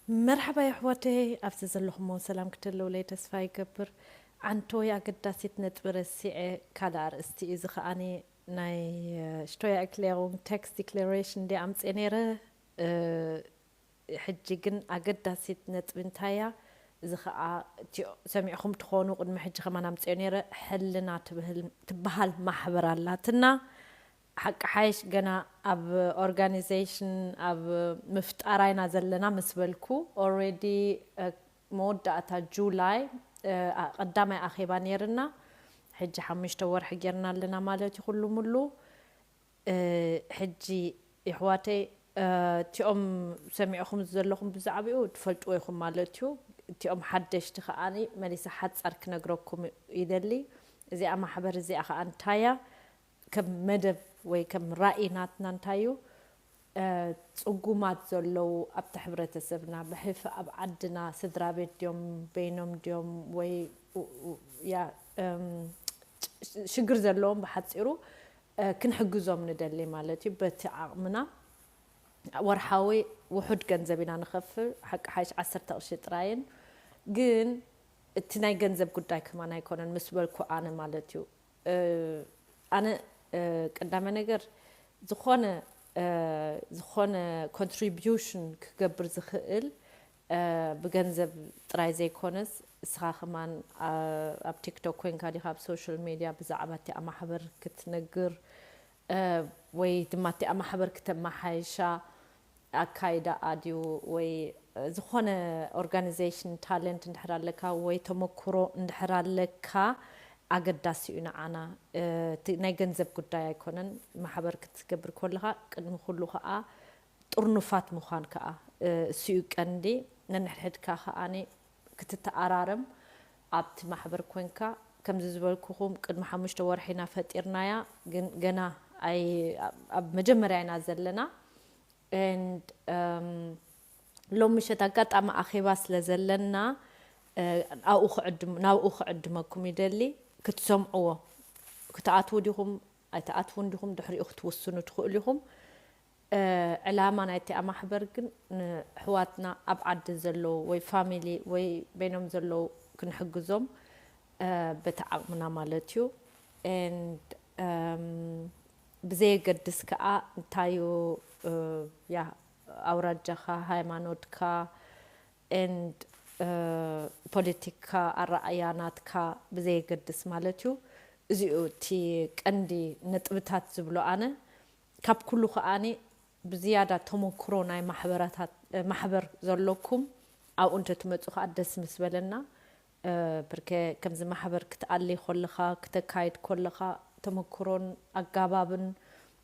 መርሓባ የሕዋተይ፣ ኣብዚ ዘለኹሞ ሰላም ክትህልውለይ ተስፋ ይገብር። ዓንቶይ ኣገዳሲት ነጥቢ ረሲዐ ካልእ ኣርእስቲ እዩ፣ እዚ ከኣኒ ናይ ሽቶያ ክሌሩም ቴክስ ዲክሌሬሽን እንዲ ኣምፅእ ነይረ። ሕጂ ግን ኣገዳሲት ነጥቢ እንታያ? እዚ ኸዓ ሰሚዕኹም ትኾኑ፣ ቅድሚ ሕጂ ከማን ኣምፅኦ ነይረ። ሕልና ትበሃል ማሕበር ኣላትና። ሓቂ ሓይሽ ገና ኣብ ኦርጋኒዜሽን ኣብ ምፍጣራ ኢና ዘለና ምስ በልኩ፣ ኦልሬዲ መወዳእታ ጁላይ ቀዳማይ ኣኼባ ነይርና። ሕጂ ሓሙሽተ ወርሒ ጌርና ኣለና ማለት እዩ። ኩሉ ሙሉ ሕጂ ይሕዋተይ፣ እቲኦም ሰሚዕኹም ዘለኹም ብዛዕባኡ ትፈልጥዎ ኢኹም ማለት እዩ። እቲኦም ሓደሽቲ ከዓኒ መሊሰ ሓጻር ክነግረኩም ይደሊ። እዚኣ ማሕበር እዚኣ ከኣ እንታያ ከም መደብ ወይ ከም ራእይ ናትና እንታይ እዩ? ጽጉማት ዘለዉ ኣብቲ ሕብረተሰብና ብሕልፊ ኣብ ዓድና ስድራ ቤት ድዮም በይኖም ድዮም ወይ ሽግር ዘለዎም ብሓፂሩ ክንሕግዞም ንደሊ ማለት እዩ። በቲ ዓቕምና ወርሓዊ ውሑድ ገንዘብ ኢና ንኸፍል፣ ሓቂ ሓይሽ ዓሰርተ ቅርሺ ጥራይን። ግን እቲ ናይ ገንዘብ ጉዳይ ከማን ኣይኮነን ምስ በልኩ ኣነ ማለት እዩ። ኣነ ቀዳመ ነገር ዝኾነ ዝኾነ ኮንትሪቢሽን ክገብር ዝኽእል ብገንዘብ ጥራይ ዘይኮነስ፣ እስኻ ከማን ኣብ ቲክቶክ ኮይንካ ዲኻ ኣብ ሶሻል ሜድያ ብዛዕባ እቲ ማሕበር ክትነግር ወይ ድማ እቲ ማሕበር ክተመሓይሻ ኣካይዳ ኣድዩ ወይ ዝኾነ ኦርጋኒዜሽን ታለንት እንድሕር ኣለካ ወይ ተመክሮ እንድሕር ኣለካ ኣገዳሲ እዩ ንዓና። እቲ ናይ ገንዘብ ጉዳይ ኣይኮነን። ማሕበር ክትገብር ከለኻ ቅድሚ ኩሉ ከዓ ጥርኑፋት ምዃን ከዓ እሱ እዩ ቀንዲ። ነንሕድሕድካ ከዓኒ ክትተኣራረም ኣብቲ ማሕበር ኮንካ፣ ከምዚ ዝበልኩኹም ቅድሚ ሓሙሽተ ወርሒ ኢና ፈጢርናያ፣ ግን ገና ኣይ ኣብ መጀመርያ ኢና ዘለና። And ሎም ምሸት ኣጋጣሚ ኣኼባ ስለ ዘለና ናብኡ ክዕድመኩም ይደሊ። ክትሰምዕዎ ክትኣትዉ ዲኹም ኣይትኣትዉን ዲኹም ድሕሪኡ ክትውስኑ ትኽእሉ ኢኹም። ዕላማ ናይቲ ማሕበር ግን ንኣሕዋትና ኣብ ዓዲ ዘለዉ ወይ ፋሚሊ ወይ በይኖም ዘለዉ ክንሕግዞም በቲ ዓቕምና ማለት እዩ። And ብዘየገድስ ከዓ እንታዩ ያ ኣውራጃኻ፣ ሃይማኖትካ and ፖለቲካ ኣረኣያ ናትካ ብዘየገድስ ማለት እዩ። እዚኡ እቲ ቀንዲ ነጥብታት ዝብሎ ኣነ። ካብ ኩሉ ከዓኒ ብዝያዳ ተመክሮ ናይ ማሕበራታት ማሕበር ዘለኩም ኣብኡ እንተትመፁ ከዓ ደስ ምስ በለና። ብርከ ከምዚ ማሕበር ክትኣሊ ከለኻ ክተካይድ ከለኻ ተመክሮን ኣጋባብን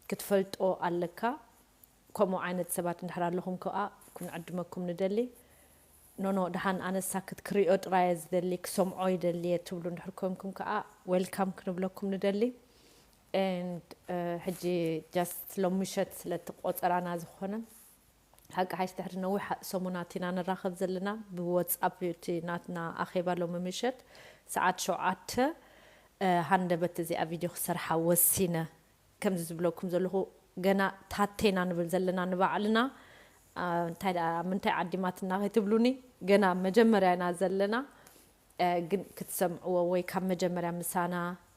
ክትፈልጦ ኣለካ። ከምኡ ዓይነት ሰባት እንድሕር ኣለኹም ከዓ ክንዕድመኩም ንደሊ። ኖኖ ደሓን ኣነሳ ክትክሪኦ ጥራየ ዝደሊ ክሰምዖ ይደልየ ትብሉ እንድሕር ኮንኩም ከዓ ዌልካም ክንብለኩም ንደሊ። And ሕጂ ጃስት ሎም ምሸት ስለቲ ቆፀራና ዝኾነ ሓቂ ሓይሽ ድሕሪ ነዊሕ ሰሙናት ኢና ንራኸብ ዘለና ብወትሳፕ እቲ ናትና ኣኼባ ሎሚ ምሸት ሰዓት ሸውዓተ ሃንደበት እዚኣ ቪድዮ ክሰርሓ ወሲነ። ከምዚ ዝብለኩም ዘለኹ ገና ታቴና ንብል ዘለና ንባዕልና። እንታይ ደኣ ምንታይ ዓዲማትና ከይትብሉኒ፣ ገና መጀመርያ ኢና ዘለና። ግን ክትሰምዕዎ ወይ ካብ መጀመርያ ምሳና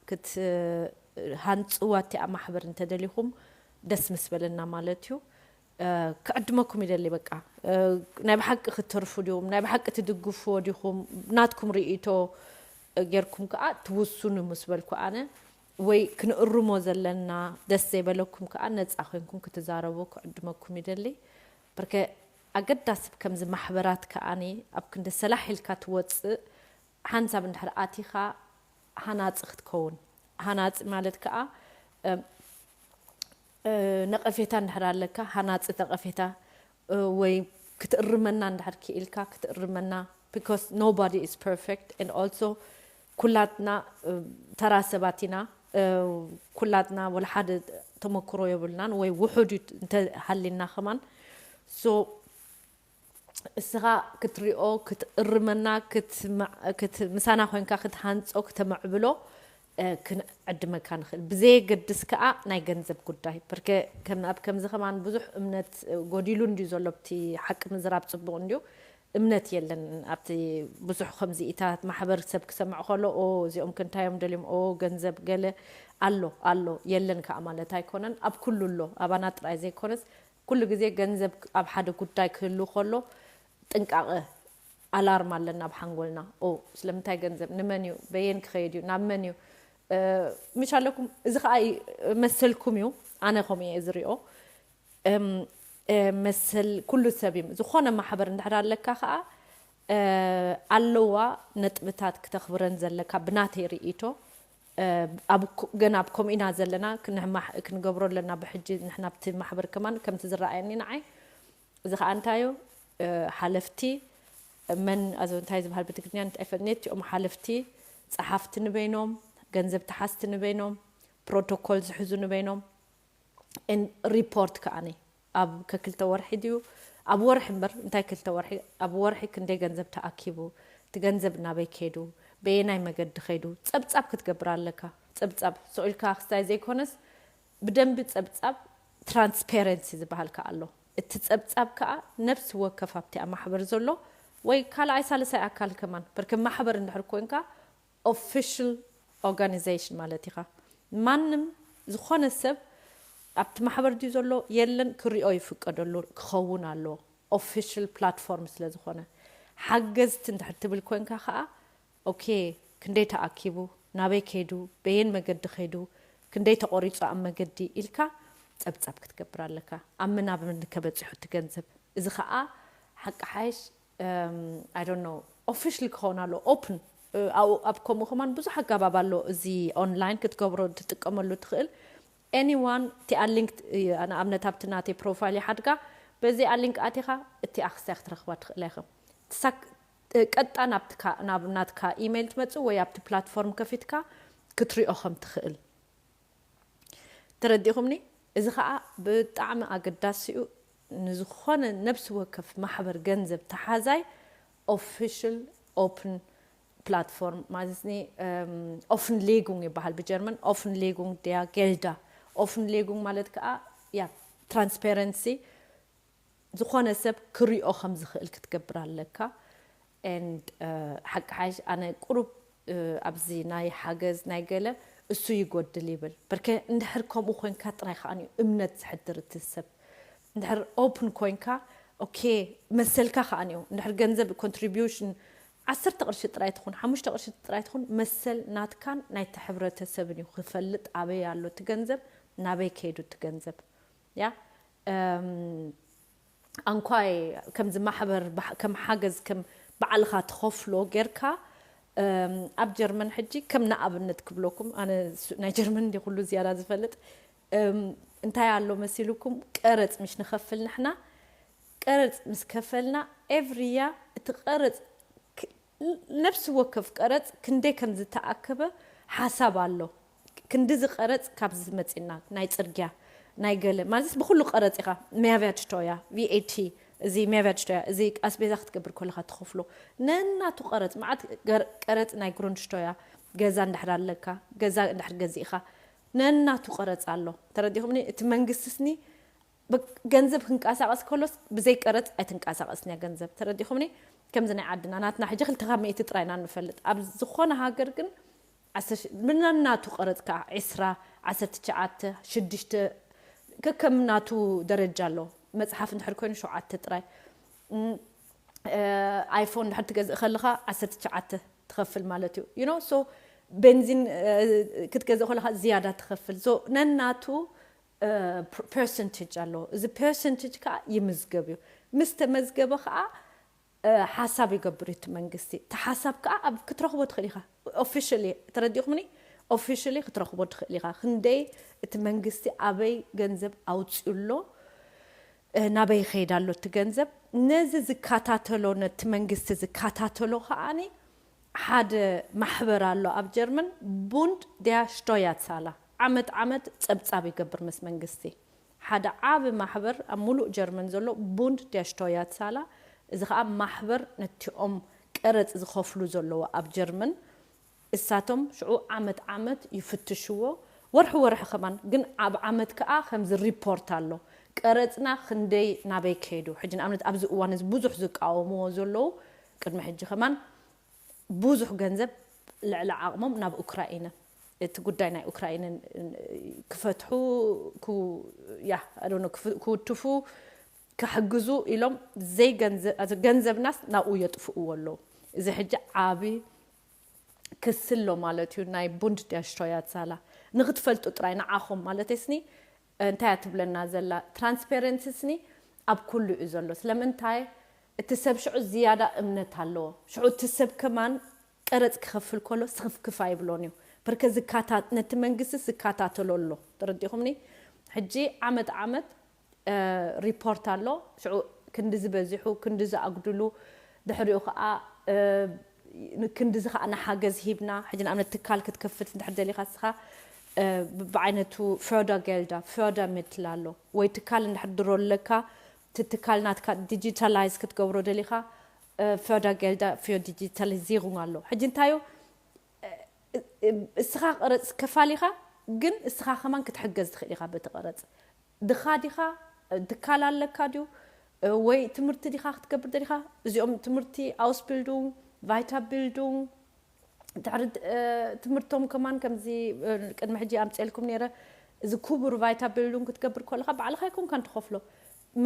ክትሃንፅዋ እቲኣ ማሕበር እንተደሊኹም ደስ ምስ በለና ማለት እዩ። ክዕድመኩም ይደሊ። በቃ ናይ ብሓቂ ክትተርፉ ዲኹም፣ ናይ ብሓቂ ትድግፍዎ ዲኹም፣ ናትኩም ርእይቶ ጌርኩም ከዓ ትውስኑ ምስ በልኩ ኣነ ወይ ክንእርሞ ዘለና ደስ ዘይበለኩም ከዓ ነፃ ኮይንኩም ክትዛረቡ ክዕድመኩም ይደሊ። በርከ ኣገዳሲ ከምዚ ማሕበራት ከኣኒ ኣብ ክንዲ ሰላሕ ኢልካ ትወፅእ ሓንሳብ እንድሕር ኣቲኻ ሃናፂ ክትከውን። ሃናፂ ማለት ከዓ ነቐፌታ እንድሕር ኣለካ ሃናፂ ነቐፌታ ወይ ክትእርመና እንድሕር ክኢልካ ክትእርመና። Because nobody is perfect and also ኩላትና ተራ ሰባት ኢና። ኩላትና ወላ ሓደ ተመክሮ የብልናን ወይ ውሑድ እዩ እንተሃሊና ከማን። So እስኻ ክትሪኦ ክትእርመና ምሳና ኮንካ ክትሃንፆ ክተመዕብሎ ክንዕድመካ ንኽእል። ብዘየገድስ ከዓ ናይ ገንዘብ ጉዳይ ብርከ ኣብ ከምዚ ከማን ብዙሕ እምነት ጎዲሉ እንድዩ ዘሎ። ብቲ ሓቂ ምዝራብ ፅቡቕ እንድዩ። እምነት የለን። ኣብቲ ብዙሕ ከምዚኢታት ማሕበር ሰብ ክሰምዕ ከሎ ኦ እዚኦም ክንታዮም ደልዮም ኦ ገንዘብ ገለ ኣሎ ኣሎ የለን ከዓ ማለት ኣይኮነን። ኣብ ኩሉ ኣሎ ኣባና ጥራይ ዘይኮነስ ኩሉ ግዜ ገንዘብ ኣብ ሓደ ጉዳይ ክህሉ ከሎ ጥንቃቐ ኣላርም ኣለና ኣብ ሓንጎልና። ኦ ስለምንታይ ገንዘብ ንመን እዩ በየን ክኸይድ እዩ ናብ መን እዩ ምሽ ኣለኩም። እዚ ከዓ መሰልኩም እዩ። ኣነ ከምኡ እየ ዝሪኦ። መሰል ኩሉ ሰብ እዩ። ዝኾነ ማሕበር እንድሕር ኣለካ ከዓ ኣለዋ ነጥብታት ክተኽብረን ዘለካ ብናተይ ርእይቶ። ገና ኣብ ከምኡ ኢና ዘለና። ክንገብሮ ኣለና ብሕጂ ንሕና ኣብቲ ማሕበር ከማን ከምቲ ዝረኣየኒ ንዓይ እዚ ከዓ እንታዩ ሓለፍቲ መን ኣዞ እንታይ ዝበሃል ብትግርኛ ንትኣይፈ ነቲኦም ሓለፍቲ ጸሓፍቲ ንበይኖም፣ ገንዘብ ተሓዝቲ ንበይኖም፣ ፕሮቶኮል ዝሕዙ ንበይኖም፣ ሪፖርት ከዓኒ ኣብ ከክልተ ወርሒ ድዩ ኣብ ወርሒ እምበር እንታይ ክልተ ወርሒ ኣብ ወርሒ ክንደይ ገንዘብ ተኣኪቡ፣ እቲ ገንዘብ እናበይ ከይዱ፣ በየናይ መገዲ ከይዱ ጸብጻብ ክትገብር ኣለካ። ጸብጻብ ስቕ ኢልካ ክስታይ ዘይኮነስ ብደንቢ ጸብጻብ ትራንስፓረንሲ ዝበሃል ከኣ ኣሎ። እቲ ጸብጻብ ከኣ ነፍሲ ወከፍ ኣብቲኣ ማሕበር ዘሎ ወይ ካልኣይ ሳልሳይ ኣካል ከማን ብርክ ማሕበር እንድሕር ኮንካ ኦፊሽል ኦርጋኒዜሽን ማለት ኢኻ። ማንም ዝኾነ ሰብ ኣብቲ ማሕበር ድዩ ዘሎ የለን ክሪኦ ይፍቀደሉ ክኸውን ኣለዎ። ኦፊሽል ፕላትፎርም ስለ ዝኾነ ሓገዝቲ እንድሕር ትብል ኮንካ ከኣ ኦኬ ክንደይ ተኣኪቡ ናበይ ከይዱ በየን መገዲ ከይዱ ክንደይ ተቆሪፁ ኣብ መገዲ ኢልካ ፀብፃብ ክትገብር ኣለካ። ኣብ ምናብ ንከበፂሑ እቲ ገንዘብ እዚ ከዓ ሓቂ ሓይሽ I don't know ኦፊሽሊ ክኸውን ኣሎ ኦፕን ኣብ ከምኡ ከማን ብዙሕ ኣጋባብ ኣሎ። እዚ ኦንላይን ክትገብሮ ትጥቀመሉ ትኽእል። ኤኒዋን እቲኣ ሊንክ ንኣብነት ኣብቲ ናተይ ፕሮፋይል ይሓድጋ በዚኣ ሊንክ ኣቲኻ እቲኣ ክስታይ ክትረኽባ ትኽእላ ኢኻ። ቀጣ ናብትካ ናብ ናትካ ኢሜይል ትመጽእ ወይ ኣብቲ ፕላትፎርም ከፊትካ ክትሪኦ ከም ትኽእል ተረዲኹምኒ። እዚ ከዓ ብጣዕሚ ኣገዳሲኡ ንዝኾነ ነብሲ ወከፍ ማሕበር ገንዘብ ተሓዛይ ኦፊሽል ኦፕን ፕላትፎርም ማለት ኦፍን ሌጉንግ ይበሃል ብጀርመን ኦፍን ሌጉንግ ዲያ ጌልዳ ኦፍን ሌጉንግ ማለት ከዓ ያ ትራንስፓረንሲ ዝኾነ ሰብ ክሪኦ ከም ዝኽእል ክትገብር ኣለካ። And ሓቂ ሓይሽ ኣነ ቁሩብ ኣብዚ ናይ ሓገዝ ናይ ገለ እሱ ይጎድል ይብል በርከ እንድሕር ከምኡ ኮንካ ጥራይ ከዓ እምነት ዝሕድር እቲ ሰብ እንድሕር ኦፕን ኮንካ ኦኬ መሰልካ ከዓ እንድሕር ገንዘብ ኮንትሪቢሽን ዓሰርተ ቅርሺ ጥራይ ትኹን ሓሙሽተ ቅርሺ ጥራይ ትኹን መሰል ናትካን ናይቲ ሕብረተሰብን እዩ ክፈልጥ ኣበይ ኣሎ እቲ ገንዘብ ናበይ ከይዱ እቲ ገንዘብ ያ ኣንኳይ ከምዚ ማሕበር ከም ሓገዝ ከም ባዕልኻ ትኸፍሎ ጌርካ ኣብ ጀርመን ሕጂ ከም ንኣብነት ክብለኩም ኣነ ናይ ጀርመን እንዲ ኩሉ ዝያዳ ዝፈልጥ እንታይ ኣሎ መሲልኩም ቀረፅ ምሽ ንኸፍል ንሕና ቀረፅ ምስ ከፈልና every year እቲ ቀረፅ ነብሲ ወከፍ ቀረፅ ክንደይ ከም ዝተኣከበ ሓሳብ ኣሎ። ክንድዚ ቀረፅ ካብዚ መፂና ናይ ፅርግያ ናይ ገለ ማለት ብኩሉ ቀረፅ ኢኻ ሚያቪያጅቶያ ቪኤቲ እዚ ሚያቪያጅቶያ እዚ ኣስቤዛ ክትገብር ከለካ ትኸፍሎ ነናቱ ቀረፅ መዓት ቀረፅ ናይ ግሩንድሽቶያ ገዛ እንድሕር ኣለካ ገዛ እንድሕር ገዚእኻ ነናቱ ቀረፅ ኣሎ ተረዲኹምኒ እቲ መንግስትስኒ ገንዘብ ክንቀሳቀስ ከሎስ ብዘይ ቀረፅ ኣይትንቀሳቀስን እያ ገንዘብ ተረዲኹምኒ። ከምዚ ናይ ዓድና ናትና ሕጂ ክልተ ካብ ሚእቲ ጥራይና ንፈልጥ ኣብ ዝኾነ ሃገር ግን ምናናቱ ቀረፅ ከዓ ዕስራ ዓሰርተ ትሽዓተ ሽዱሽተ ከከም ናቱ ደረጃ ኣሎ። መፅሓፍ እንድሕር ኮይኑ ሸውዓተ ጥራይ ኣይፎን እንድሕር ትገዝእ ከለካ ዓሰርተ ትሽዓተ ትኸፍል ማለት እዩ you know so ቤንዚን ክትገዝእ ከለካ ዝያዳ ትኸፍል so ነናቱ ፐርሰንቴጅ ኣለዎ። እዚ ፐርሰንቴጅ ከዓ ይምዝገብ እዩ። ምስ ተመዝገበ ከዓ ሓሳብ ይገብር እዩ እቲ መንግስቲ። እቲ ሓሳብ ከዓ ኣብ ክትረኽቦ ትኽእል ኢኻ። ኦፊሻሊ ተረዲኹምኒ? ኦፊሻሊ ክትረኽቦ ትኽእል ኢኻ። ክንደይ እቲ መንግስቲ ኣበይ ገንዘብ ኣውፅኡ ኣሎ፣ ናበይ ይኸይድ ኣሎ እቲ ገንዘብ። ነዚ ዝከታተሎ ነቲ መንግስቲ ዝከታተሎ ከዓኒ ሓደ ማሕበር ኣሎ ኣብ ጀርመን ቡንድ ዲያ ሽቶያትሳላ ዓመት ዓመት ጸብጻብ ይገብር ምስ መንግስቲ ሓደ ዓቢ ማሕበር ኣብ ሙሉእ ጀርመን ዘሎ ቡንድ ዲያ ሽቶያትሳላ እዚ ከዓ ማሕበር ነቲኦም ቀረጽ ዝኸፍሉ ዘለዎ ኣብ ጀርመን እሳቶም ሽዑ ዓመት ዓመት ይፍትሽዎ ወርሒ ወርሒ ከማን ግን ኣብ ዓመት ከኣ ከምዚ ሪፖርት ኣሎ። ቀረጽና ክንደይ ናበይ ከይዱ? ሕጂ ንኣብነት ኣብዚ እዋን እዚ ብዙሕ ዝቃወምዎ ዘለዉ ቅድሚ ሕጂ ከማን ብዙሕ ገንዘብ ልዕሊ ዓቕሞም ናብ ኡክራይነ እቲ ጉዳይ ናይ ኡክራይንን ክፈትሑ ያ ክውትፉ ክሕግዙ ኢሎም ዘይገንዘብናስ ናብኡ የጥፍእዎ ኣለዉ። እዚ ሕጂ ዓቢ ክሲ ኣሎ ማለት እዩ። ናይ ቡንድ ደሽቶያት ዛላ ንክትፈልጡ ጥራይ ንዓኹም ማለት ስኒ እንታይ እያ ትብለና ዘላ ትራንስፓረንሲ ስኒ ኣብ ኩሉ እዩ ዘሎ። ስለምንታይ እቲ ሰብ ሽዑ ዝያዳ እምነት ኣለዎ። ሽዑ እቲ ሰብ ከማን ቀረጽ ክኸፍል ከሎ ስኽፍክፍ ኣይብሎን እዩ። በርከ ዝካታ ነቲ መንግስቲ ዝካታተሎ ኣሎ። ተረዲኹምኒ? ሕጂ ዓመት ዓመት ሪፖርት ኣሎ። ሽዑ ክንዲ ዝበዚሑ ክንዲ ዝኣጉድሉ ድሕሪኡ ከዓ ክንዲዚ ከዓ ንሓገዝ ሂብና ሕጂ ንኣብነት ትካል ክትከፍት እንድሕር ደሊካ እስኻ ብዓይነቱ ፈርዳ ገልዳ ፈርዳ ምትል ኣሎ ወይ ትካል እንድሕር ድሮ ኣለካ እቲ ትካል ናትካ ዲጂታላይዝ ክትገብሮ ደሊካ ፈርዳ ገልዳ ፊዮ ዲጂታሊዚሩን ኣሎ። ሕጂ እንታዩ እስኻ ቀረፅ ከፋሊኻ ግን እስኻ ከማን ክትሕገዝ ትኽእል ኢኻ በቲ ቀረፅ ድኻ ዲኻ ትካል ኣለካ ድዩ ወይ ትምህርቲ ዲኻ ክትገብር ደሊኻ እዚኦም ትምህርቲ ኣውስቢልዱንግ ቫይታ ቢልዱንግ ትሕርድ ትምህርቶም ከማን ከምዚ ቅድሚ ሕጂ ኣምፅኤልኩም ነይረ እዚ ክቡር ቫይታ ቢልዱንግ ክትገብር ከለካ ባዕልካ ይኮንካ እንትኸፍሎ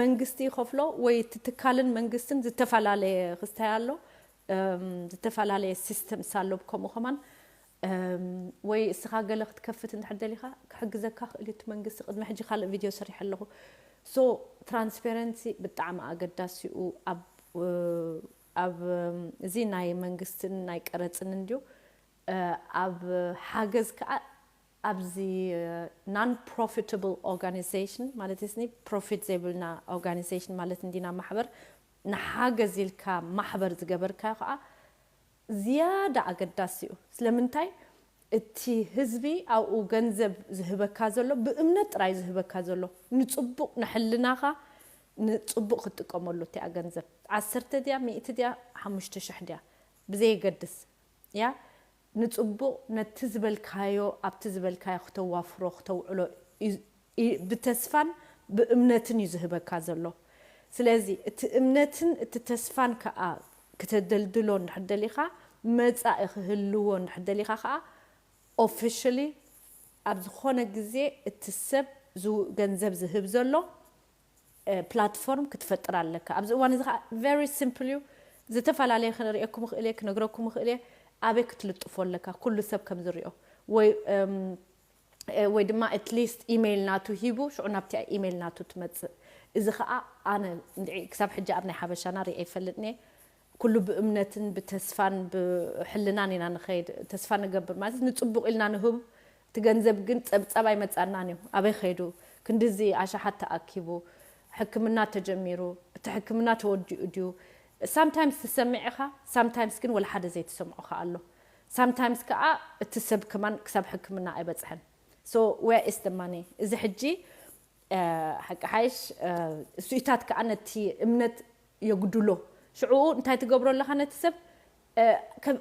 መንግስቲ ይኸፍሎ ወይ እቲ ትካልን መንግስትን ዝተፈላለየ ክስታይ ኣሎ ዝተፈላለየ ሲስተም ሳሎብ ከምኡ ከማን ወይ እስኻ ገለ ክትከፍት እንድሕር ደሊኻ ክሕግዘካ ክእል እቲ መንግስቲ ቅድሚ ሕጂ ካልእ ቪድዮ ሰሪሐ ኣለኹ so ትራንስፓረንሲ ብጣዕሚ ኣገዳሲኡ ኣብ ኣብ እዚ ናይ መንግስትን ናይ ቀረፅን እንድዩ ኣብ ሓገዝ ከዓ ኣብዚ non profitable organization ማለት ስኒ ፕሮፊት ዘይብልና organization ማለት እንዲና ማሕበር ንሓገዝ ኢልካ ማሕበር ዝገበርካዮ ከዓ ዝያዳ ኣገዳሲ እዩ። ስለምንታይ እቲ ህዝቢ ኣብኡ ገንዘብ ዝህበካ ዘሎ ብእምነት ጥራይ ዝህበካ ዘሎ ንፅቡቕ ንሕልናኻ ንፅቡቕ ክትጥቀመሉ እቲኣ ገንዘብ ዓሰርተ ድያ ሚእቲ ድያ ሓሙሽተ ሽሕ ድያ ብዘየገድስ እያ ንጽቡቕ ነቲ ዝበልካዮ ኣብቲ ዝበልካዮ ክተዋፍሮ ክተውዕሎ ብተስፋን ብእምነትን እዩ ዝህበካ ዘሎ ስለዚ እቲ እምነትን እቲ ተስፋን ከኣ ክተደልድሎ እንድሕር ደሊኻ መጻኢ ክህልዎ እንድሕር ደሊኻ ከኣ officially ኣብ ዝኾነ ግዜ እቲ ሰብ ገንዘብ ዝህብ ዘሎ ፕላትፎርም ክትፈጥር ኣለካ ኣብዚ እዋን እዚ ከዓ very simple እዩ ዝተፈላለየ ክነርእየኩም ይኽእል እየ ክነግረኩም ይኽእል እየ ኣበይ ክትልጥፎ ኣለካ ኩሉ ሰብ ከም ዝሪኦ ወይ ወይ ድማ at least ኢሜይል ናቱ ሂቡ ሽዑ ናብቲኣ ኢሜይል ናቱ ትመፅእ እዚ ከዓ ኣነ ክሳብ ሕጂ ኣብ ናይ ሓበሻና ሪአ ይፈልጥኒ ኩሉ ብእምነትን ብተስፋን ብሕልናን ኢና ንኸይድ ተስፋ ንገብር ማለት ንፅቡቅ ኢልና ንህብ እቲ ገንዘብ ግን ፀብፀብ ኣይመፃናን እዩ ኣበይ ኸይዱ ክንድዚ ኣሻሓት ተኣኪቡ ሕክምና ተጀሚሩ እቲ ሕክምና ተወዲኡ ድዩ sometimes ትሰምዕ ኢኻ sometimes ግን ወላ ሓደ ዘይትሰምዖ ከኣ ኣሎ sometimes ከኣ እቲ ሰብ ከማን ክሳብ ሕክምና ኣይበፅሐን so where is the money እዚ ሕጂ ሓቂ ሓይሽ እሱኢታት ከኣ ነቲ እምነት የጉድሎ ሽዑኡ እንታይ ትገብሮ ኣለኻ ነቲ ሰብ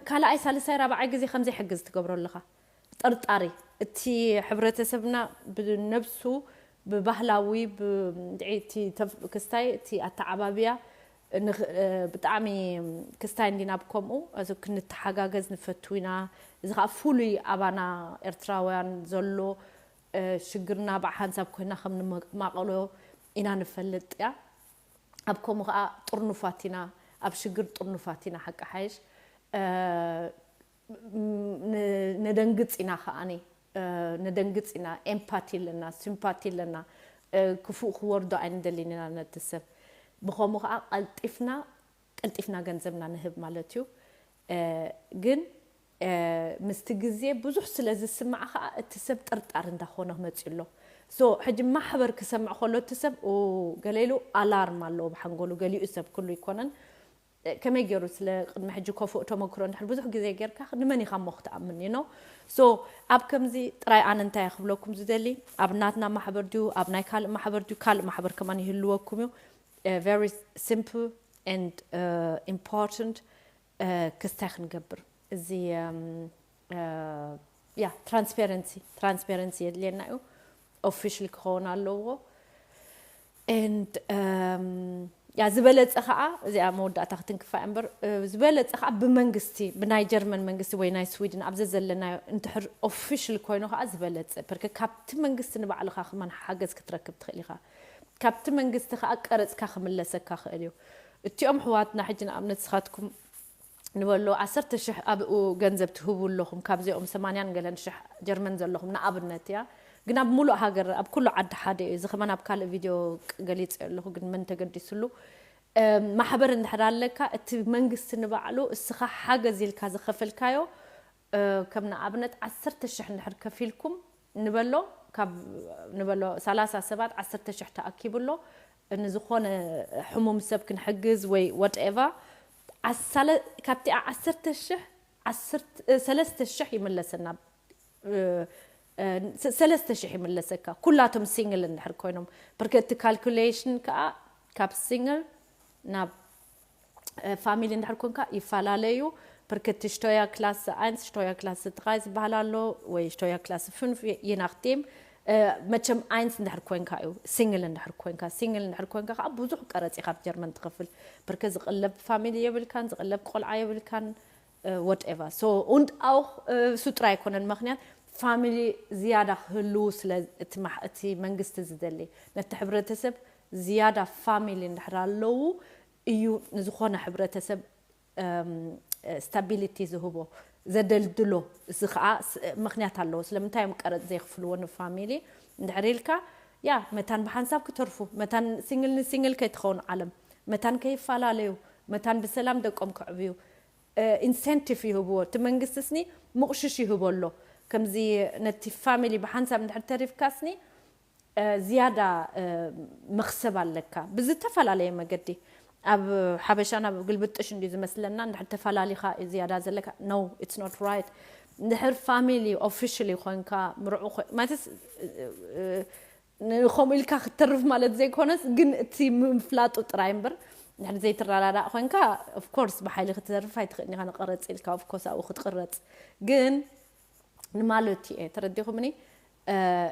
ካልኣይ ሳልሳይ ራብዓይ ግዜ ከምዘይሕግዝ ትገብሮ ኣለኻ ጠርጣሪ እቲ ሕብረተሰብና ብነብሱ ብባህላዊ ብቲ ክስታይ እቲ ኣተዓባብያ ብጣዕሚ ክስታይ እንዲና ብከምኡ ክንተሓጋገዝ ንፈቱ ኢና እዚ ከዓ ፍሉይ ኣባና ኤርትራውያን ዘሎ ሽግርና ብሓንሳብ ኮይና ከም ንማቀሎ ኢና ንፈልጥ እያ ኣብ ከምኡ ከዓ ጥርኑፋት ኢና ኣብ ሽግር ጥርኑፋት ኢና ሓቂ ሓይሽ ነደንግፅ ኢና ከዓኒ ነደንግፅ ኢና empathy ኣለና sympathy ኣለና ክፉእ ክወርዶ ኣይንደልን ኢና ነቲ ሰብ ብኸምኡ ከዓ ቀልጢፍና ቀልጢፍና ገንዘብና ንህብ ማለት እዩ ግን ምስቲ ግዜ ብዙሕ ስለ ዝስማዕ ከዓ እቲ ሰብ ጥርጣር እንዳኾነ መፅዩ ኣሎ so ሕጂ ማሕበር ክሰምዕ ከሎ እቲ ሰብ ገለ ኢሉ ኣላርም ኣለዎ ብሓንጎሉ ገሊኡ ሰብ ኩሉ ይኮነን ከመይ ገይሩ ስለ ቅድሚ ሕጂ ከፍኦ ተመክሮ እንድሕር ብዙሕ ግዜ ጌርካ ንመን ኢኻ እሞ ክትኣምን you know so ኣብ ከምዚ ጥራይ ኣነ እንታይ ክብለኩም ዝደሊ ኣብ ናትና ማሕበር ድዩ ኣብ ናይ ካልእ ማሕበር ድዩ ካልእ ማሕበር ከማን ይህልወኩም እዩ very simple and important ክስታይ ክንገብር እዚ ያ ትራንስፓረንሲ ትራንስፓረንሲ የድልየና እዩ። ኦፊሻል ክኸውን ኣለዎ። And ያ ዝበለፀ ከዓ እዚኣ መወዳእታ ክትንክፋ እምበር ዝበለፀ ከዓ ብመንግስቲ ብናይ ጀርመን መንግስቲ ወይ ናይ ስዊድን ኣብዚ ዘለናዮ እንትሕር ኦፊሻል ኮይኑ ከዓ ዝበለፀ ፐርከ ካብቲ መንግስቲ ንባዕልካ ክማን ሓገዝ ክትረክብ ትኽእል ኢኻ። ካብቲ መንግስቲ ከዓ ቀረፅካ ክምለሰካ ክእል እዩ። እቲኦም ሕዋትና ሕጂ ንኣብነት ስኻትኩም ንበሎ ዓሰርተ ሽሕ ኣብኡ ገንዘብ ትህቡ ኣለኹም ካብዚኦም ሰማንያን ገለን ሽሕ ጀርመን ዘለኹም ንኣብነት እያ። ግን ኣብ ሙሉእ ሃገር ኣብ ኩሉ ዓዲ ሓደ እዩ። እዚ ከማን ኣብ ካልእ ቪድዮ ገሊፀ ኣለኹ ግን መን ተገዲስሉ። ማሕበር እንድሕር ኣለካ እቲ መንግስቲ ንባዕሉ እስኻ ሓገዝ ኢልካ ዝኸፈልካዮ ከም ንኣብነት ዓሰርተ ሽሕ እንድሕር ከፊልኩም ንበሎ ካብ ንበሎ ሰላሳ ሰባት ዓሰርተ ሽሕ ተኣኪቡ ኣሎ። ንዝኾነ ሕሙም ሰብ ክንሕግዝ ወይ whatever ካብቲ ዓሰርተ ሽሕ ሰለስተ ሽሕ ይምለሰና። ሰለስተ ሽሕ ይምለሰካ ኩላቶም ሲንግል እንድሕር ኮይኖም ብርከቲ ካልኩሌሽን ከዓ ካብ ሲንግል ናብ ፋሚሊ እንድሕር ኮንካ ይፈላለዩ። ብርከቲ ሽቶያ ክላስ ኣይንስ ሽቶያ ክላስ ጥቃይ ዝበሃል ኣሎ ወይ ሽቶያ ክላስ ፍንፍ ይናክቴም መቸም ኣይንስ እንድሕር ኮንካ እዩ ሲንግል እንድሕር ኮንካ ሲንግል እንድሕር ኮንካ ከዓ ብዙሕ ቀረፂ ካብ ጀርመን ትኸፍል። ብርከ ዝቅለብ ፋሚሊ የብልካን ዝቅለብ ቆልዓ የብልካን። Whatever so und auch እሱ ጥራይ ኣይኮነን ምክንያት ፋሚሊ ዝያዳ ክህልው ስለ እቲ መንግስቲ ዝደሊ ነቲ ሕብረተሰብ ዝያዳ ፋሚሊ እንድሕር ኣለዉ እዩ ንዝኾነ ሕብረተሰብ ስታቢሊቲ ዝህቦ ዘደልድሎ እዚ ከዓ ምክንያት ኣለዎ ስለምንታይ እዮም ቀረፅ ዘይክፍልዎ ንፋሚሊ እንድሕር ኢልካ ያ መታን ብሓንሳብ ክተርፉ መታን ሲንግል ንሲንግል ከይትኸውን ዓለም መታን ከይፈላለዩ መታን ብሰላም ደቆም ክዕብዩ ኢንሴንቲቭ ይህብዎ እቲ መንግስቲ ስኒ ምቑሽሽ ይህቦ ኣሎ ከምዚ ነቲ ፋሚሊ ብሓንሳብ እንድሕር ተሪፍካ ስኒ ዝያዳ መኽሰብ ኣለካ ብዝተፈላለየ መገዲ ኣብ ሓበሻ ናብ ግልብጥሽ እንዲ ዝመስለና እንድሕር ተፈላሊኻ ዝያዳ ዘለካ no it's not right እንድሕር ፋሚሊ ኦፊሽሊ ኮይንካ ምርዑ ማለትስ ንኸምኡ ኢልካ ክትተርፍ ማለት ዘይኮነስ ግን እቲ ምፍላጡ ጥራይ እምበር እንድሕር ዘይትረዳዳእ ኮይንካ ኦፍኮርስ ብሓይሊ ክትተርፍ ኣይትኽእልን ኢኻ ንቐረፅ ኢልካ ኦፍኮርስ ኣብኡ ክትቕረፅ ግን ንማለት እየ ተረዲኹምኒ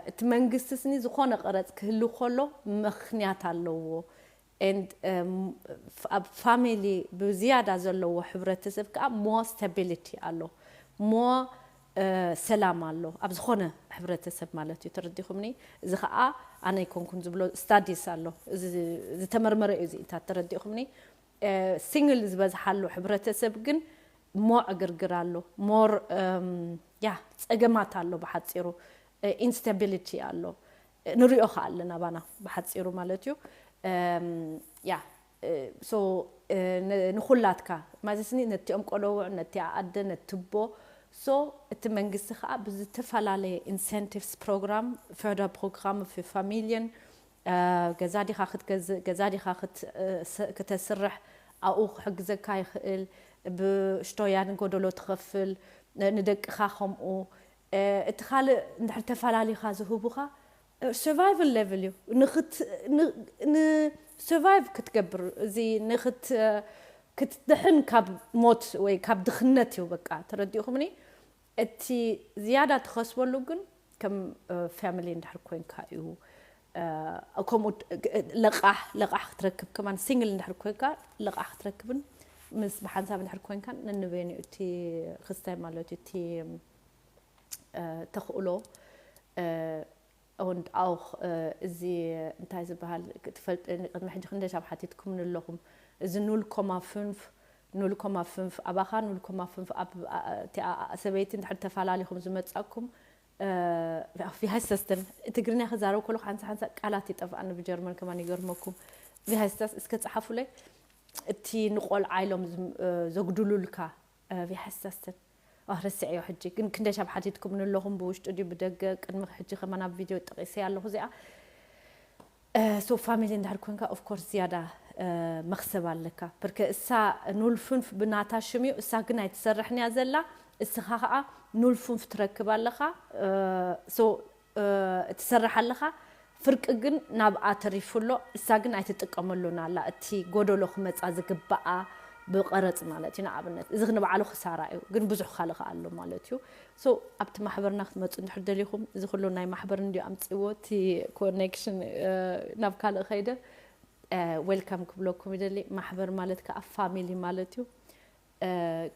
እቲ መንግስቲ ስኒ ዝኾነ ቀረፅ ክህሉ ከሎ ምኽንያት ኣለዎ and ኣብ ፋሚሊ ብዝያዳ ዘለዎ ሕብረተሰብ ከዓ more stability ኣሎ more ሰላም ኣሎ ኣብ ዝኾነ ሕብረተሰብ ማለት እዩ ተረዲኹምኒ እዚ ከዓ ኣነ ኣይኮንኩን ዝብሎ ስታዲስ ኣሎ ዝተመርመረ እዩ እዚኢታት ተረዲኹምኒ ሲንግል ዝበዝሓሉ ሕብረተሰብ ግን more ዕግርግር ኣሎ more ያ ፀገማት ኣሎ ብሓፂሩ ኢንስታቢሊቲ ኣሎ ንሪኦ ከዓ ኣለና ባና ብሓፂሩ ማለት እዩ ያ so ንኩላትካ ማለትኒ ነቲኦም ቆለውዕ ነቲ ኣደ ነትቦ so እቲ መንግስቲ ከዓ ብዝተፈላለየ ኢንሴንቲቭስ ፕሮግራም ፈርደር ፕሮግራም ፋሚሊየን ገዛ ዲኻ ክትገዝእ ገዛ ዲኻ ክተስርሕ ኣብኡ ክሕግዘካ ይኽእል ብሽቶያ ንጎደሎ ትኸፍል ንደቅኻ ከምኡ እቲ ካልእ እንድሕር ተፈላሊኻ ዝህቡኻ survival level እዩ ንክት ንsurvive ክትገብር እዚ ንክት ክትድሕን ካብ ሞት ወይ ካብ ድኽነት እዩ በቃ ተረዲእኹምኒ እቲ ዝያዳ ትኸስበሉ ግን ከም ፋሚሊ እንድሕር ኮይንካ እዩ ከምኡ ለቃሕ ለቃሕ ክትረክብ ከማን ሲንግል እንድሕር ኮይንካ ለቃሕ ክትረክብን ምስ ብሓንሳብ እንድሕር ኮይንካ ነንበይኑ እቲ ክስታይ ማለት እዩ እቲ ተኽእሎ und auch እዚ እንታይ ዝበሃል ክትፈልጥ ቅድሚ ሕጂ ክንደሻብ ሓቲትኩም ንለኹም እዚ ኑል ኮማ ፍንፍ ኑል ኮማ ፍንፍ ኣባኻ ኑል ኮማ ፍንፍ ኣብ ሰበይቲ እንድሕር ተፈላለኹም ዝመጻኩም ቪሃይሰስተን ትግርኛ ክዛረብ ከለኹ ሓንሳ ሓንሳ ቃላት ይጠፍኣኒ ብጀርመን ከማን ይገርመኩም ቪሃይስተስ እስከ ጸሓፉለይ እቲ ንቆልዓ ኢሎም ዘጉድሉልካ ቪሃይሰስተን ረስዐዮ ሕጂ ግን ክንደሻብ ሓቲትኩም ንለኹም ብውሽጡ ድዩ ብደገ ቅድሚ ሕጂ ከማን ኣብ ቪድዮ ጠቂሰ ኣለኹ እዚኣ so family እንድሕር ኮንካ of course ዝያዳ መኽሰብ ኣለካ ብርከ እሳ ኑልፉንፍ ብናታ ሽም እዩ እሳ ግን ኣይትሰርሕን እያ ዘላ እስኻ ከዓ ኑልፉንፍ ትረክብ ኣለኻ so ትሰርሕ ኣለኻ ፍርቂ ግን ናብኣ ተሪፉ ኣሎ እሳ ግን ኣይትጥቀመሉን ኣላ እቲ ጎደሎ ክመፃ ዝግበኣ ብቐረጽ ማለት እዩ። ንኣብነት እዚ ንባዕሉ ክሳራ እዩ፣ ግን ብዙሕ ካልእ ከኣ ኣሎ ማለት እዩ። So ኣብቲ ማሕበርና ክትመጹ እንድሕር ደሊኹም፣ እዚ ኩሉ ናይ ማሕበር እንድዩ ኣምጺዎ፣ እቲ ኮኔክሽን ናብ ካልእ ኸይደ፣ ዌልካም ክብለኩም ይደሊ። ማሕበር ማለት ከኣ ፋሚሊ ማለት እዩ።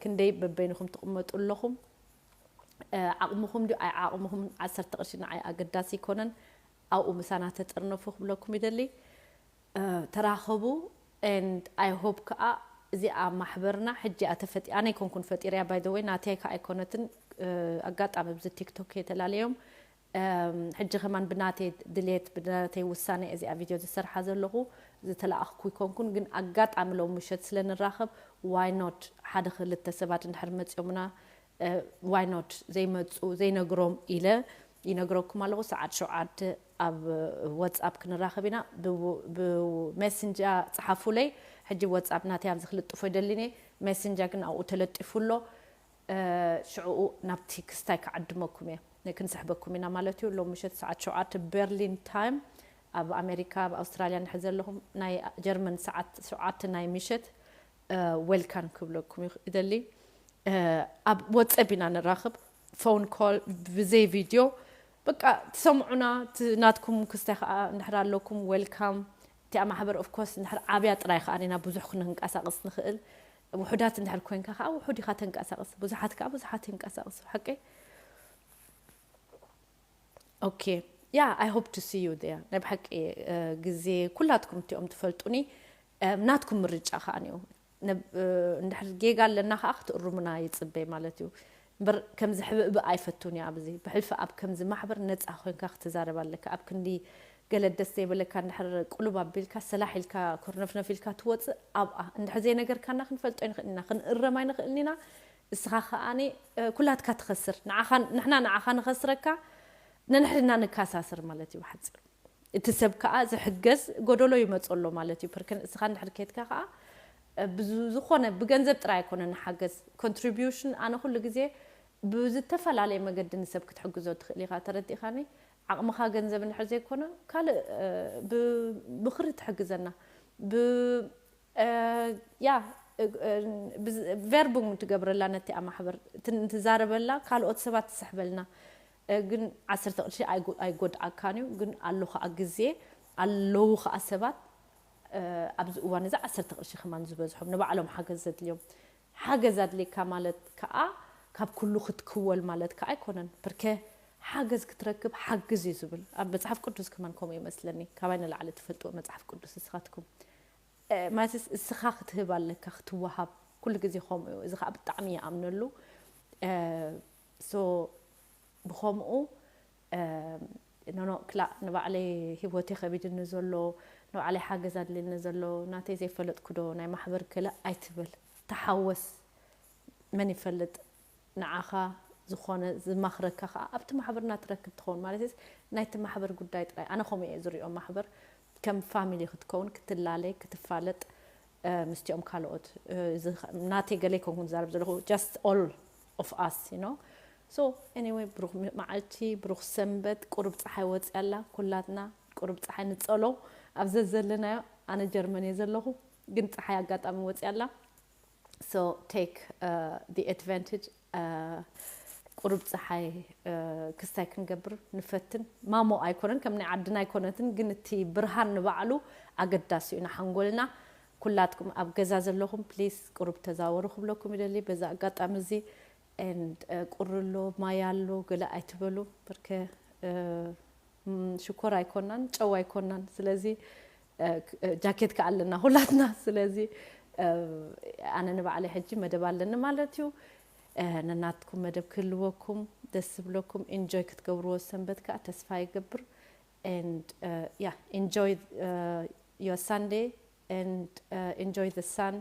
ክንደይ በበይንኹም ትቕመጡ ኣለኹም፣ ዓቕምኹም ድዩ ኣይዓቕምኹም፣ ዓሰርተ ቅርሺ ንዓይ ኣገዳሲ ኣይኮነን። ኣብኡ ምሳና ተጠርነፉ ክብለኩም ይደሊ። ተራኸቡ። And I hope ከኣ እዚኣ ማሕበርና ሕጂ እያ ተፈጢ-፣ ኣነ ኣይኮንኩን ፈጢረያ፣ by the way፣ ናተይ ከኣ ኣይኮነትን። ኣጋጣሚ ብዚ ቲክቶክ እየ ተላለዮም። ሕጂ ከማን ብናተይ ድሌት፣ ብናተይ ውሳነ እዚኣ ቪድዮ ዝሰርሓ ዘለኹ፣ ዝተለኣኽኩ ኣይኮንኩን። ግን ኣጋጣሚ ሎም ምሸት ስለ ንራኸብ፣ why not ሓደ ክልተ ሰባት እንድሕር መጺኦምና፣ why not ዘይመጹ ዘይነግሮም ኢለ ይነግረኩም ኣለኹ። ሰዓት ሸውዓተ ኣብ ዋትስኣፕ ክንራኸብ ኢና። ብሜሴንጃ ጽሓፉለይ። ሕጂ ዋትስኣፕ ናተይ ኣብዚ ክልጥፎ ይደሊኒ። ሜሴንጃ ግን ኣብኡ ተለጢፉ ኣሎ። ሽዕኡ ናብቲ ክስታይ ክዓድመኩም እየ፣ ክንስሕበኩም ኢና ማለት እዩ። ሎም ምሸት ሰዓት ሸውዓተ በርሊን ታይም፣ ኣብ ኣሜሪካ ኣብ ኣውስትራልያ ንሕዘ ኣለኹም፣ ናይ ጀርመን ሰዓት ሸውዓተ ናይ ምሸት። ዌልካም ክብለኩም ይደሊ። ኣብ ወጸብ ኢና ንራኽብ፣ ፎን ኮል ብዘይ ቪድዮ። በቃ ትሰምዑና፣ ናትኩም ክስታይ ከዓ እንድሕር ኣለኩም ዌልካም። እቲኣ ማሕበር ኦፍኮርስ እንድሕር ዓብያ ጥራይ ከዓ ኢና ብዙሕ ክንንቀሳቐስ ንኽእል። ውሑዳት እንድሕር ኮይንካ ከዓ ውሑድ ኢኻ ተንቀሳቐስ፣ ብዙሓት ከዓ ብዙሓት ይንቀሳቐሱ። ሓቀይ? Okay, yeah, I hope to see you there። ናይ ብሓቂ ግዜ ኩላትኩም እቲኦም ትፈልጡኒ፣ ናትኩም ምርጫ ከዓ እዩ። እንድሕር ጌጋ ኣለና ከዓ ክትእርሙና ይፅበይ ማለት እዩ። እምበር ከምዚ ሕብእብእ ኣይፈቱን እየ። ኣብዚ ብሕልፊ ኣብ ከምዚ ማሕበር ነፃ ኮይንካ ክትዛረብ ኣለካ። ኣብ ክንዲ ገለ ደስ ዘይበለካ እንድሕር ቁልብ ኣቢልካ ሰላሕ ኢልካ ኮርነፍነፍ ኢልካ ትወፅእ ኣብኣ እንድሕር ዘይነገርካና ክንፈልጦ ኣይንኽእል ኢና፣ ክንእረም ኣይንኽእልን ኢና። እስኻ ከኣኒ ኩላትካ ትኸስር። ንዓኻ ንሕና ንዓኻ ንኸስረካ፣ ነንሕድና ንካሳስር ማለት እዩ ብሓፂሩ። እቲ ሰብ ከዓ ዝሕገዝ ጎደሎ ይመፁ ኣሎ ማለት እዩ። ፕርክን እስኻ እንድሕር ኬትካ ከዓ ብዝኾነ ብገንዘብ ጥራይ ኣይኮነ ንሓገዝ። ኮንትሪቢሽን ኣነ ኩሉ ግዜ ብዝተፈላለየ መገዲ ንሰብ ክትሕግዞ ትኽእል ኢኻ። ተረዲእኻኒ? ዓቕምኻ ገንዘብ እንድሕር ዘይኮነ ካልእ ብምኽሪ ትሕግዘና ብ ያ ቨርቡንግ ትገብረላ ነቲ ኣብ ማሕበር ትዛረበላ ካልኦት ሰባት ትስሕበልና። ግን ዓሰርተ ቅርሺ ኣይጎድኣካን እዩ። ግን ኣሎ ከዓ ግዜ ኣለዉ ከዓ ሰባት ኣብዚ እዋን እዚ ዓሰርተ ቅርሺ ከማን ዝበዝሖም ንባዕሎም ሓገዝ ዘድልዮም። ሓገዝ ኣድልየካ ማለት ከዓ ካብ ኩሉ ክትክወል ማለት ከዓ ኣይኮነን። ብርከ ሓገዝ ክትረክብ ሓግዝ እዩ ዝብል ኣብ መፅሓፍ ቅዱስ ከማን ከምኡ ይመስለኒ። ካባይ ንላዕሊ ትፈልጥዎ መፅሓፍ ቅዱስ እስኻትኩም ማለትስ እስኻ ክትህብ ኣለካ፣ ክትወሃብ። ኩሉ ግዜ ከምኡ እዩ። እዚ ከዓ ብጣዕሚ ይኣምነሉ። ሶ ብኸምኡ ኖኖ ክላእ ንባዕለይ ህይወተይ ከቢድኒ ዘሎ፣ ንባዕለይ ሓገዝ ኣድልየኒ ዘሎ፣ ናተይ ዘይፈለጥኩ ዶ ናይ ማሕበር ገለ ኣይትበል፣ ተሓወስ። መን ይፈልጥ ንዓኻ ዝኾነ ዝማኽረካ ከዓ ኣብቲ ማሕበርና ትረክብ ትኸውን። ማለት ናይቲ ማሕበር ጉዳይ ጥራይ ኣነ ከምኡ እየ ዝሪኦ። ማሕበር ከም ፋሚሊ ክትከውን፣ ክትላለይ፣ ክትፋለጥ ምስቲኦም ካልኦት ናተይ ገለ ይኮንኩን ዝዛረብ ዘለኹ just all of us you know so anyway ብሩኽ መዓልቲ ብሩኽ ሰንበት ቁሩብ ፀሓይ ወፅያ ኣላ ኩላትና ቁሩብ ፀሓይ ንፀሎ ኣብ ዘዘለናዮ ኣነ ጀርመን እየ ዘለኹ ግን ፀሓይ ኣጋጣሚ ወፅያ ኣላ so take the advantage ቁሩብ ፀሓይ ክስታይ ክንገብር ንፈትን ማሞ ኣይኮነን ከም ናይ ዓድና ኣይኮነትን ግን እቲ ብርሃን ንባዕሉ ኣገዳሲ እዩ ንሓንጎልና ኩላትኩም ኣብ ገዛ ዘለኹም ፕሊስ ቁሩብ ተዛወሩ ክብለኩም ይደሊ በዛ ኣጋጣሚ እዚ and ቁሪ ኣሎ ማይ ኣሎ ገለ ኣይትበሉ ብርከ ሽኮር ኣይኮናን ጨው ኣይኮናን ስለዚ ጃኬት ከ ኣለና ሁላትና ስለዚ ኣነ ንባዕለይ ሕጂ መደብ ኣለኒ ማለት እዩ ነናትኩም መደብ ክህልወኩም ደስ ዝብለኩም ኢንጆይ ክትገብርዎ ሰንበት ከዓ ተስፋ ይገብር and yeah enjoy your Sunday and enjoy the sun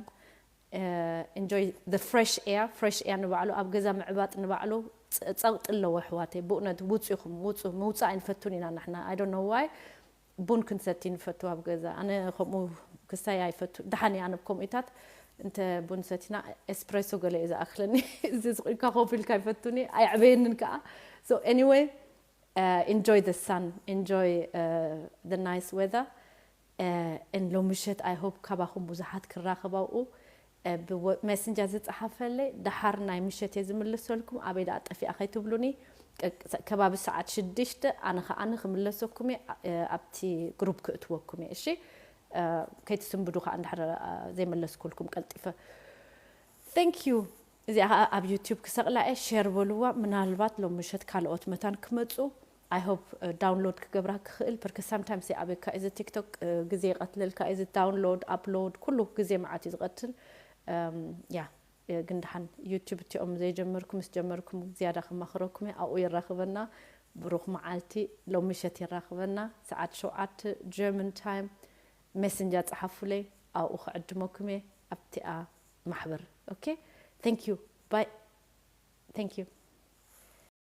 enjoy the fresh air fresh air ንባዕሉ ኣብ ገዛ ምዕባጥ ንባዕሉ ፀቕጢ ኣለዎ ኣሕዋተይ ብእውነት ውፁ ኢኹም ውፁ ምውፃእ ኣይንፈቱን ኢና ንሕና I don't know why ቡን ክንሰቲ ንፈቱ ኣብ ገዛ ኣነ ከምኡ ክስታይ ኣይፈቱ ደሓን እየ ኣነ ብከምኡታት እንተ ቡን ሰቲና ኤስፕሬሶ ገለ እዩ ዝኣክለኒ እዚ ዝቑልካ ኮፍ ኢልካ ይፈቱኒ ኣየዕበየንን ከዓ so anyway enjoy the sun enjoy the nice weather and ሎም ምሸት I hope ካባኹም ብዙሓት ክራኸብ ኣብኡ ብመሰንጀር ዝፀሓፈለይ ደሓር ናይ ምሸት እየ ዝምልሰልኩም። ኣበይ ደኣ ጠፊኣ ከይትብሉኒ። ከባቢ ሰዓት ሽዱሽተ ኣነ ከዓኒ ክምለሰኩም እየ ኣብቲ ግሩፕ ክእትወኩም እየ። እሺ፣ ከይትስንብዱ ከዓ እንድሕር ዘይመለስኩልኩም ቀልጢፈ። Thank you። እዚኣ ከዓ ኣብ ዩቲዩብ ክሰቕላ እየ። ሼር በልዋ። ምናልባት ሎም ምሸት ካልኦት መታን ክመፁ I hope ዳውንሎድ ክገብራ ክኽእል። ፐርከ ሳምታይምስ ይኣብካ እዚ ቲክቶክ ግዜ ይቐትለልካ። እዚ ዳውንሎድ ኣፕሎድ ኩሉ ግዜ መዓት እዩ ዝቐትል። ያ ግን ደሓን ዩቲዩብ እቲኦም ዘይጀመርኩም ምስ ጀመርኩም ዝያዳ ከማኽረኩም እየ። ኣብኡ የራኽበና። ብሩኽ መዓልቲ። ሎም ምሸት የራኽበና ሰዓት ሸውዓተ ጀርመን ታይም። ሜሰንጀር ፀሓፉለይ፣ ኣብኡ ክዕድመኩም እየ ኣብቲኣ ማሕበር። Okay, thank you, bye. Thank you.